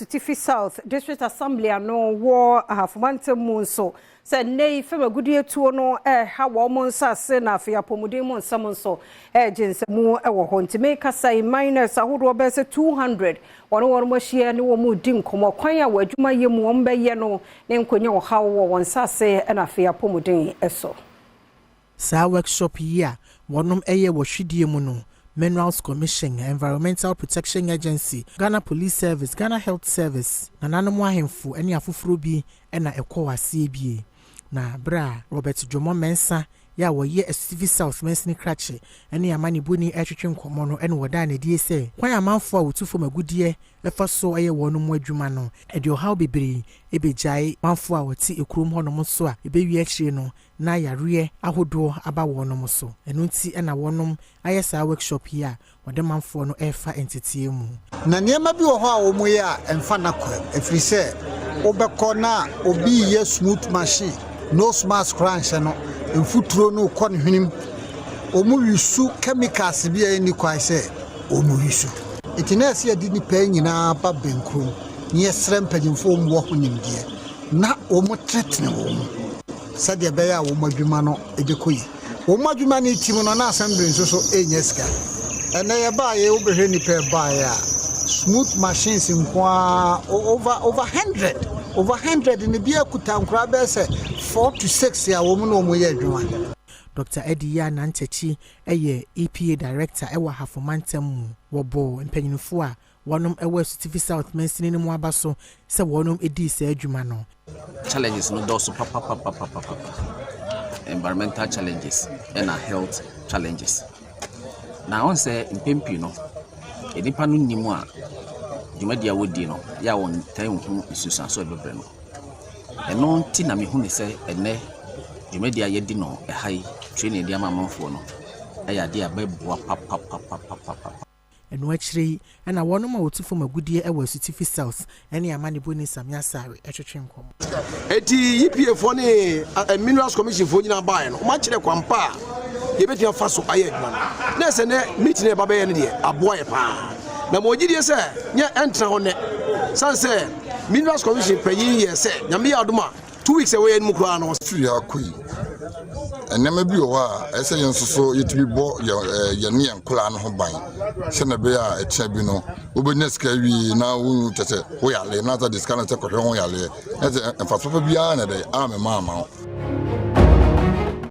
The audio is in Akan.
Asutifi South District Assembly ano wɔ Ahafo Mantam mu nso sɛ nnɛ yi fam agudeɛ tuo no ɛreha wɔn nsase na afei apɔmuden mu nsɛm nso ɛregye nsɛmu wɔ hɔ. Nti mekasa yi, miners ahodoɔ bɛyɛ sɛ 200 wɔne wɔn ahyia ne wɔn di nkɔmmɔ kwan a wɔn adwuma yɛ mu wɔn bɛyɛ no ne nkonnwa ɔhaw wɔ wɔn nsase na afei apɔmuden so. Saa workshop yi a wɔnom ɛyɛ wɔ hwidie mu no, Minerals Commission, Environmental Protection Agency, Ghana Police Service, Ghana Health Service, nananom ahemfo ne afoforɔ bi na ɛkɔɔ aseɛ bie. Na berɛ a Robert Dwomo Mensah yɛ a wɔyɛ Asutifi South mansini krakye ne amanebɔni ɛretwetwe nkɔmmɔ no, ɛna wɔdaa n'adie sɛ kwan amanfoɔ a wɔtu fam agudeɛ ɛfa so ɛyɛ wɔn mu adwuma no, ɛde ɔhaw bebree ɛbɛgyae manfoɔ a wɔte ekurom hɔnom nso a ɛbɛwie akyire no na yareɛ ahodoɔ aba wɔnom so. Ɛno nti ɛna wɔnom ayɛ saa workshop yi a wɔde manfoɔ no ɛrefa nteteɛ mu. Na nneɛma bi wɔ hɔ a wɔn yɛ a ɛmfa n'akwan, ɛfiri sɛ wobɛkɔ na obi yɛ smooth machine, nose mask koraa nhyɛ no, mfuturo no kɔ ne hwenem. Wɔn use chemicals bi a ɛnni kwan sɛ wɔn use. Nti na ɛsɛ yɛde nipa yi nyinaa ba bɛnkurom na yɛsrɛ mpanyinfoɔ wɔn wɔ ho nimdeɛ na wɔn tenetene wɔn mu sɛdeɛ ɛbɛyɛ a wɔn adwuma no ɛbɛkɔ yi. Wɔn adwuma no ti mu no, na assembly nso so ɛnyɛ sika. Ɛnɛ yɛbaayɛ, wobɛhwɛ nipa ɛbaayɛ a, smooth machines nko ara over 100 ne bi akuta nkoraa bɛyɛ sɛ 4 to 6 a wɔn na wɔn yɛ adwuma. Dr Eddie Yaa Nyantakyi yɛ EPA director wɔ Ahafo Mantam mu. Wɔbɔɔ mpanyinfoɔ a wɔnom wɔ Asutifi South mansini no mu aba so sɛ wɔnom dii saa adwuma no. Challenges no dɔɔso papapapapapa, environmental challenges ɛna health challenges. Na ɔn sɛ mpɛn pii no, nnipa no nim a dwumadi a wɔdi no yɛ a wɔntaa nhu nsunsuanso a ɛbɛbrɛ no. Ɛno nti na mehu ne sɛ ɛnɛ dwumadi a yɛdi no ɛha yi, training de ama amanfoɔ no, ɛyɛ adeɛ a bɛboa papapapapapa. Ɛno akyire yi ɛna wɔnom a wɔtu fam agudeɛ wɔ Asutifi South ɛne amanebɔni Samia Sare ɛtwetwe nkɔmmɔ. Eti EPA foɔ ne Minerals Commission foɔ nyinaa baeɛ no, wɔn akyerɛ kwan pa a yɛbɛtumi afa so ayɛ adwuma no. Na ɛsɛ nɛ meeting a ɛba bɛyɛ no deɛ, aboa yɛ paa, na ma ɔgyidie sɛ nyɛ ɛntena hɔ nnɛ sane sɛ Minerals Commission panyin yɛ sɛ Nyame yɛ adom a, 2 weeks a ɛwɔ yɛn mu koraa no. Firi ha kɔ yi, nneɛma bi wɔ hɔ a ɛsɛ yɛn nso so yɛtumi bɔ yɛn ne yɛn nkoraa no ho ban, sɛnɛ ɛbɛyɛ a ɛkyɛ bi no wobɛnya sika wie na wohu kyɛ sɛ woyale na sɛ de sika no sɛ kɔhwɛ ho yaleɛ na sɛ mfaso pa biara na ɛdɛ amema ama wo.